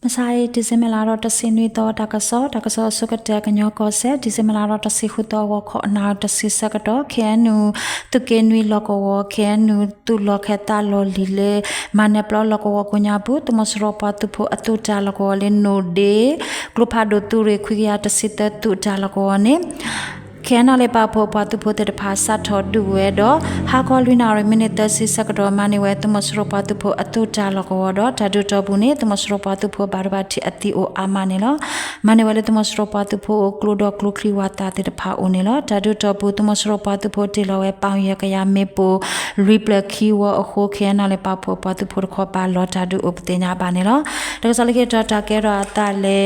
မဆါအံၤ December လါထီၣ်တဆံနွံသီ တၢ်ကစီၣ်, တၢ်ကစီၣ်အဆိကတၢၢ် ကညီကီၢ်စဲၣ်, December လါထီၣ်တဆံဃုသီ ဂီၤခီ နၣ်ရံၣ်တဆံဆၢကတီၢ် ခ့ၣ်အဲၣ်ယူၣ် သုးက့နွံလီၢ်ကဝီၤ, ခ့ၣ်အဲၣ်ယူၣ် သုးလီၢ်ခၢၣ်သးလီၢ်လံၤလၢ မၤနၢၤပျီလီၢ်ကဝီၤကိးညါပူၤ သုးမီၤစိရိၤပှၤသုးဖိအသုးတၢ်လီၢ်ကဝီၤလၢ နိၣ်ဒ့ ကျိဖးဒိၣ်သုးရ့ၣ် ခွံကယၤတဆံသၢ သုးတၢ်လီၢ်ကဝီၤန့ၣ် ခ့ၣ်အဲၣ်ယူၣ် ပာ်ဖှိၣ်ပှၤသုးဖိသ့ၣ်တဖၣ် စးထီၣ်ဒုးဝဲဒီး ဟါခီလွံၢ်နၣ်ရံၣ် မံးနံးသၢဆံဆၢကတီၢ် မၤန့ၢ်ဝဲ သုးမီၤစိရိၤပှၤသုးဖိအသုးတၢ်လီၢ်ကဝီၤဒီး တၢ်ဒုးတီၢ်ပူၤန့ၣ် သုးမီၤစိရိၤပှၤသုးဖိဘၣ်ဒိဘၣ်ထံးအသံအိၣ်အါမးန့ၣ်လီၤ. မၤန့ၢ်ဝဲလၢ သုးမီၤစိရိၤပှၤသုးဖိအအိၣ် ကျိဒီးကျိချံဝးသးသ့ၣ်တဖၣ်အိၣ်န့ၣ်လီၤ. တၢ်ဒုးတီၢ်ပူၤ သုးမီၤစိရိၤပှၤသုးဖိတ့ၢ်လီၤဝဲ ပီၣ်ယဲၢ်ကယၤမ့ၣ်ပိၢ် လွံၢ်ဖျၢၣ်ခံဝီအဃိ ခ့ၣ်အဲၣ်ယူၣ် ပာ်ဖှိၣ်ပှၤသုးဖိတခီပၤ လီၤတၢ်ဒုးအိၣ်ပသ့ၣ်ညါဘၣ်န့ၣ်လီၤ. တၢ်ကစီၣ်လၢခံတတီၤ တၢ်ကဲထီၣ်အသးလၢ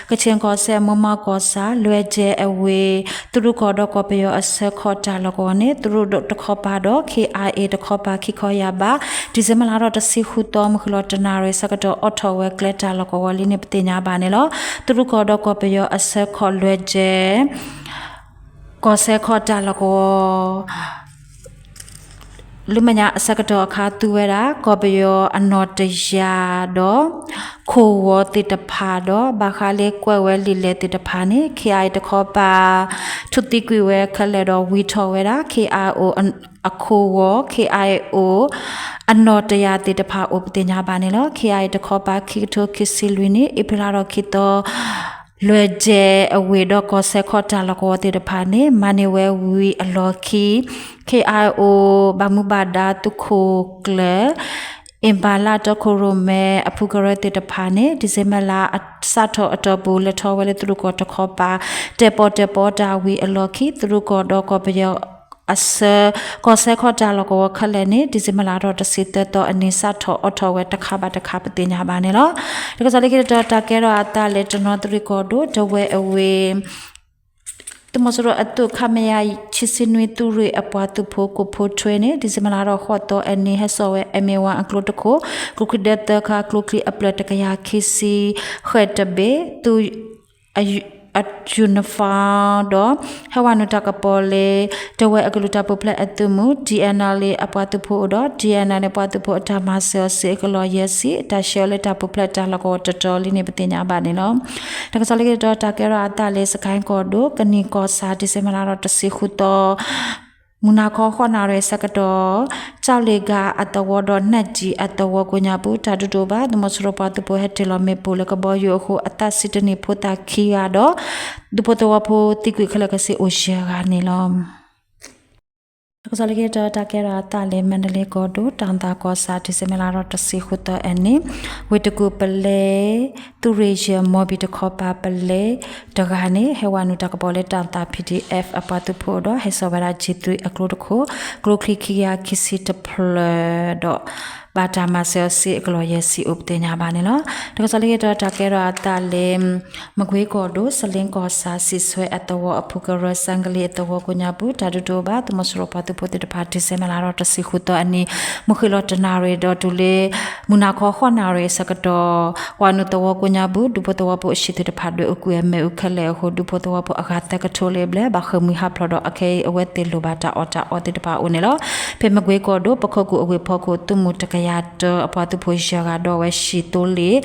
ကခ့ၣ်ကီၢ်စဲၣ် မိၢ်မီၢ်ကီၢ်ဆၣ် လွဲၢ်ကၠဲၣ်အဝ့ၢ် သုးရူးကီၢ်ဒီးကီၢ်ပယီၤအဆၢခီၣ်တၢ်လီၢ်ကဝီၤန့ၣ် သုးရူးတခီပၤဒီး ခ့ၣ်အဲၣ်ယူၣ် တခီပၤ ခံခီယၢ်ဘး ဒံၣ်စ့ဘၢၣ်လါထီၣ်တဆံဃုသီ မုၢ်ဃ့ၢ်လီၤတနၣ်ရံၣ်ဆၢကတီၢ် အိးထီၣ်ဝဲကျဲတၢ်လီၢ်ကဝီၤလံန့ၣ် ပသ့ၣ်ညါဘၣ်န့ၣ်လီၤ. သုးရူးကီၢ်ဒီးကီၢ်ပယီၤအဆၢခီၣ်လွဲၢ်ကၠဲၣ် ကီၢ်စဲၣ်ခီၣ်တၢ်လီၢ်ကဝီၤ လၢမဲာ်ညါအဆၢကတီၢ်အခါ သူဝဲဒၣ် ကီၢ်ပယီၤအနီၣ်တယၢ်ဒီး ခိၣ်ဂီၤသ့ၣ်တဖၣ်ဒီး ဘၣ်ဃးလၢကွဲးဝဲလံာ်လဲၢ်သ့ၣ်တဖၣ်န့ၣ် ခ့ၣ်အဲၣ်ယူၣ် တခီပၤ ထုးသံကွံာ်ဝဲခဲလၢာ်ဒီး ဝံထီၣ်ဝဲဒၣ် ခ့ၣ်အဲၣ်ယူၣ် အခိၣ်ဂီၤ ခ့ၣ်အဲၣ်ယူၣ် အနီၣ်တယၢ်သ့ၣ်တဖၣ်အိၣ်ပသ့ၣ်ညါဘၣ်န့ၣ်လီၤ. ခ့ၣ်အဲၣ်ယူၣ် တခီပၤ ခံကထိခံဆံလွံၢ်နံၣ် အ့ဖြ့ၣ်လါထီၣ်ခံသီ လွဲၢ်ကၠဲၣ်အဝ့ၢ်ဒီးကီၢ်စဲၣ်ခီၣ်တၢ်လီၢ်ကဝီၤသ့ၣ်တဖၣ်န့ၣ် မၤန့ၢ်ဝဲဝံၤအလီၢ်ခံ ခ့ၣ်အဲၣ်ယူၣ် ဘၣ်မူဘၣ်ဒါသုးခိၣ်ကျၢၢ် အ့ၣ်ဘၣ်လၣ်တီခိၣ်ရိၣ်မဲအဖုကရၢသ့ၣ်တဖၣ်န့ၣ် ဒံၣ်စ့ဘၢၣ်လါစးထီၣ်အတီၢ်ပူၤ လဲၤထီၣ်ဝဲလၢသုးရူးကီၢ်တခီပၤ တဲာ်ပီၣ်တဲာ်ပီတၢ်ဝံၤအလီၢ်ခံ သုးရူးကီၢ်ဒီးကီၢ်ပယီၤအဆၢ ကီၢ်စဲၣ်ခီၣ်တၢ်လီၢ်ကဝီၤခဲလၢာ်န့ၣ် ဒံၣ်စ့ဘၢၣ်လါထီၣ်တဆံသၢသီအနံၤ စးထီၣ်အိးထီၣ်ဝဲတခါဘၣ်တခါပသ့ၣ်ညါဘၣ်န့ၣ်လီၤ. တၢ်ကစီၣ်လၢခံတတီၤ တၢ်ကဲထီၣ်အသးလၢတနီသရံၣ်ကီၢ်ဒိၣ် ဒဝဲၢ်အဝ့ၢ် သုးမီၤစိရိၤအသုး ခမရ ခံဆံနွံ သုးရ့ၣ်အပှၤသုးဖိ ကိးဖိထွဲန့ၣ် ဒံၣ်စ့ဘၢၣ်လါထီၣ်ဃိးသီအနံၤ ဟဲစိာ်ဝဲ M A one အကျိတခိၣ်, ကျိချံဒၢသၢခါ, ကျိချံအဖျၢၣ်တကယၤခံဆံဃဲၣ်တဘ့ၣ်, သုး uniform ဒီး ဟဲဝဲနုာ်တၢ်ကပီၤလၢ ဒဝဲၢ်အကလုာ်တၢ်ပူၤဖျဲးအသုးမုၢ် T N L A အပှၤသုးဖိအိၣ်ဒီး T N L A ပှၤသုးဖိအတၢ်မၤစၢၤအီၤစ့ၢ်ကလီၢ်ယဲၢ်ဆံ တၢ်ဆှၢအီၤလၢတၢ်ပူၤဖျဲးတၢ်လီၢ်ကဝီၤတတီၤလံန့ၣ် ပသ့ၣ်ညါဘၣ်န့ၣ်လီၤ. တၢ်ကစီၣ်လၢခံတတီၤ တၢ်ကဲထီၣ်အသးလၢ စကဲၣ်ကီၢ်ဒိၣ် ကနံၣ်ကီၢ်ဆၣ် ဒံၣ်စ့ဘၢၣ်လါထီၣ်တဆံဃုသီ မုၢ်နၤခီဃိးနၣ်ရံၣ်ဆၢကတီၢ် ကၠီလ့ၤကၤအသဝီဒီး နၢ်ကၠံအသဝီကိးညါပူၤ တၢ်ဒုးတအိၣ်ဘၣ် သုးမီၤစိရိၤပှၤသုးဖိဟဲတ့ၢ်လီၤမ့ၣ်ပိၢ်လၢကဘီယူၤအဃိ အသးဆံးတနံၣ်ဖိသၣ်ခံဂၤဒီး ဒူဖိသဝီဖိသံကွံာ်ခဲလၢာ်ကစ့အိၣ်ယဲၢ်ဂၤန့ၣ်လီၤ. တၢ်ကစီၣ်လၢခံတတီၤ တၢ်ကဲထီၣ်အသးလၢ မါဒလ့ကီၢ်ဒိၣ် တၢ်သးကီၢ်ဆၣ် ဒံၣ်စ့ဘၢၣ်လါထီၣ်တဆံဃုသီအနံၤ ဝ့ၢ်တကူၣ်ပလဲ သုးရ့ၣ်ယဲၢ် မီၢ်ဘံၣ်တခီပၤပလဲတဂၤန့ၣ် ဟဲဝဲနုာ်တၢ်ကပီၤလၢတၢ်သး P D F အပှၤသုးဖိဒီး ဟဲစိာ်ဝဲဒၣ် G three အကျိတခိၣ်ကျိချံခံကယၤခံဆံတဖျၢၣ်ဒီး ဘၣ်တၢ်မၤစၢၤအီၤစ့ၢ်ကလီၢ်ယဲၢ်ဆံအိၣ်ပသ့ၣ်ညါဘၣ်န့ၣ်လီၤ. တၢ်ကစီၣ်လၢခံတတီၤ တၢ်ကဲထီၣ်အသးလၢ မကွ့ကီၢ်ဒိၣ် စလ့ကီၢ်ဆၣ် စံးဆှဲအသဝီအဖုကရၢ စၣ်ကလံအသဝီကိးညါပူၤ တၢ်ဒုးတအိၣ်ဘၣ် သုးမီၤစိရိၤပှၤသုးဖိသ့ၣ်တဖၣ် ဒံၣ်စ့ဘၢၣ်လါထီၣ်တဆံဃုသီအနံၤ မုၢ်ဃ့ၢ်လီၤတနၣ်ရံၣ်ဒီးတုၤလၢ မုၢ်နၤခီဃိးနၣ်ရံၣ်ဆၢကတီၢ် ဝဲနုာ်သဝီကိးညါပူၤ ဒူဖိသဝီဖိအဟံၣ်သ့ၣ်တဖၣ်ဒွဲၣ်အူကွံာ်အမဲာ်အူခဲလၢာ်အဃိ ဒူဖိသဝီဖိအဂၤသၢကထိလၢအဘျဲၣ် ဘၣ်ဃ့ၢ်မှံဟးဖျိးဒီး အခဲအံၤအဝဲသ့ၣ်လိၣ်ဘၣ်တၢ်အီၣ်တၢ်အီသ့ၣ်တဖၣ်အိၣ်န့ၣ်လီၤ. ဖဲမကွ့ကီၢ်ဒိၣ် ပခိၣ်ကူၣ်အဝ့ၢ်ဖီခိၣ် သုးမုၢ်တကယၤတၢ အပှၤသုးဖိယဲၢ်ဂၤဒီးအဝဲဟံၣ်သိလ့ၣ်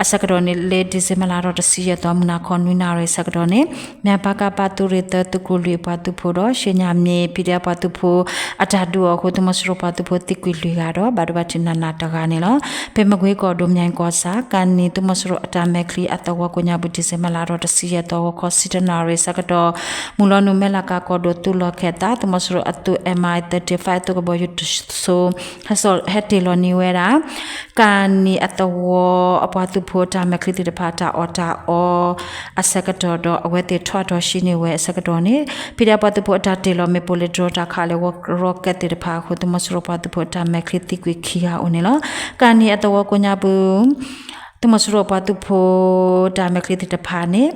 အဆၢကတီၢ်န့ၣ် လၢဒံၣ်စ့ဘၢၣ်လါထီၣ်တဆံယဲၢ်သီ မုၢ်နၤခီနွံနၣ်ရံၣ်ဆၢကတီၢ်န့ၣ် မၠၣ်ပၢ်ကၢ်ပၢ် သုးရ့ၣ်သၢ သုးကျိၤလွံၢ်အပှၤသုးဖိဒီး ရှ့ညၣ်မ့ၢ် PDF ပှၤသုးဖိအတၢ်ဒုးအီၤအဃိ သုးမီၤစိရိၤပှၤသုးဖိသံကွံာ်လွံၢ်ဂၤဒီး ဘၣ်ဒိဘၣ်ထံးနးနးတဂၤန့ၣ်လီၤ. ဖဲမကွ့ကီၢ်ဒိၣ် မၠဲၣ်ကီၢ်ဆၣ် ကၣ်နံၣ် သုးမီၤစိရိၤအတၢ်မဲာ်ချံအသဝီကိးညါပူၤ ဒံၣ်စ့ဘၢၣ်လါထီၣ်တဆံယဲၢ်သီ ဂီၤခီဆံတၢနၣ်ရံၣ်ဆၢကတီၢ် မုၢ်လီၤနုာ်မဲၢ်လးကၤကီၢ်ဒိၣ် သုးလီၢ်ခၢၣ်သး သုးမီၤစိရိၤအသုး M I thirty-five သုးကဘီယူၤတစိၤ ဟဲစိာ်ဟဲတ့ၢ်လီၤန့ၢ်ဝဲဒၣ် ကၣ်နံၣ်အသဝီအပှၤသုးဖိအတၢ်မဲာ်ချံသ့ၣ်တဖၣ် တၢ်အီၣ်တၢ်အီအဆၢကတီၢ်ဒီး အဝဲသ့ၣ်ထီၣ်ထီၣ်ဟံးန့ၢ်ဝဲအဆၢကတီၢ်န့ၣ် PDF ပှၤသုးဖိအတၢ်တ့ၢ်လီၤမ့ၣ်ပိၢ်လၢ drone တၢ်ခးလၢ rocket သ့ၣ်တဖၣ်အဃိ သုးမီၤစိရိၤပှၤသုးဖိအတၢ်မဲာ်ချံသံကွံာ်ခံဂၤအိၣ်န့ၣ်လီၤ. ကၣ်နံၣ်အသဝီကိးညါပူၤ သုးမီၤစိရိၤပှၤသုးဖိတၢ်မဲာ်ချံသ့ၣ်တဖၣ်န့ၣ်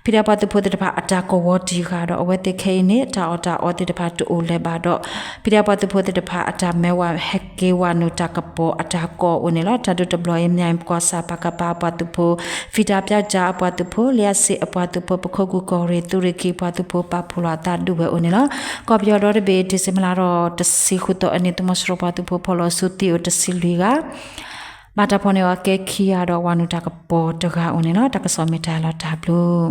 PDF ပှၤသုးဖိသ့ၣ်တဖၣ်အတၢ်ကဝီၤတံၢ်ဃာ်ဒီး အဝဲသ့ၣ်ခဲအံၤန့ၣ် တၢ်အီၣ်တၢ်အီသ့ၣ်တဖၣ်တအိၣ်လၢၤဘၣ်ဒီး PDF ပှၤသုးဖိသ့ၣ်တဖၣ်အတၢ်မဲာ်ဝးဟဲက့ၤဝးနုာ်တၢ်ကပီၤအတၢ်ကီအိၣ်န့ၣ်လီၤ. တၢ်ဒုးတဘျီအံၤ မၠဲၣ်ကီၢ်ဆၣ် ပကဖ အပှၤသုးဖိ ဖံးတၢ်ပၠးကၠၣ်အပှၤသုးဖိ လံာ်အ့စ့ၣ်အပှၤသုးဖိ ပခိၣ်ကူၣ်ကီၢ်ရ့ၣ် သုးရ့ၣ်ခံပှၤသုးဖိပာ်ဖှိၣ်လီၤအသးဒုးဝဲအိၣ်န့ၣ်လီၤ. ကီၢ်ပယီၤဒီတဘ့ၣ် ဒံၣ်စ့ဘၢၣ်လါထီၣ်တဆံဃုသီအနံၤ သုးမီၤစိရိၤပှၤသုးဖိဖီၣ်လီၤဆူသံအိၣ်တဆံလွံၢ်ဂၤ ဘၣ်တၢ်ဖီၣ်န့ၢ်အီၤကဲခံဂၤဒီး ဝၤနုာ်တၢ်ကပီၤတဂၤအိၣ်န့ၣ်လီၤ. တၢ်ကစီၣ်မ့ၢ်တၢ်လီၤတၢ်ဘျုး